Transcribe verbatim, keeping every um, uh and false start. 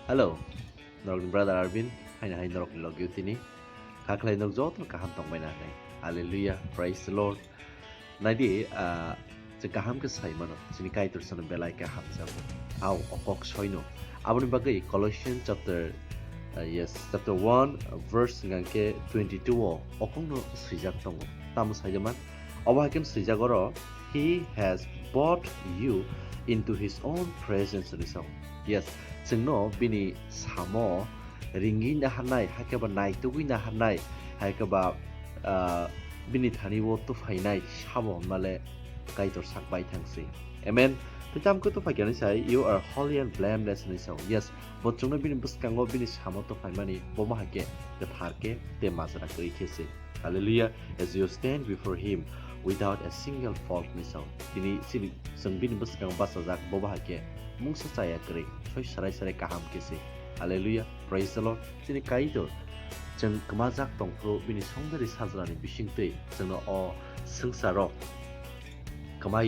Hello, norokni brother Arvin, haino hai norokni logio tini. Kha khlai norok joto kaham tongbaina hinwi. Hallelujah, praise the Lord. Naidi, ah, chwng kaham khe sai mano, chini Kaitor chwngno belai khe hamjago. Hao, o kok soino. Aboni bagwi Colossians chapter, ah, yes, chapter one, verse hwnkhe twenty-two o okongno swijak tongo. Tamo saijaman? Obo hai khe swijak oro, "He has bought you into his own presence," hwnwi sao. Yes, chwngno bini samo ringwi naharnai, hai khe ba naitugwi naharnai, hai khe ba, ah, bini thani o tuphainai sabo hwnmale Kaitor sak bai thangsi. Amen. Tei tamo khe tuphai khe sai, "You are holy and blameless," hwnwi sao. Yes, bo chwngno bini bwskango bini samo tuphaimani, bo ma hai khe kwthar khe tei majra kwrwi khe se. Hallelujah. As you stand before him without a single fault, hwnwi sao. Tini chini, chwng bini bwskango bachajak, bo bahai khe mungsa chaya kwrwi, soi sarai sarai kaham khe se. Hallelujah. Praise the Lord. Chini Kaitor, chwng kwmajak tongphuru bini songdari sajlani bisingtwi chwngno o swngcharo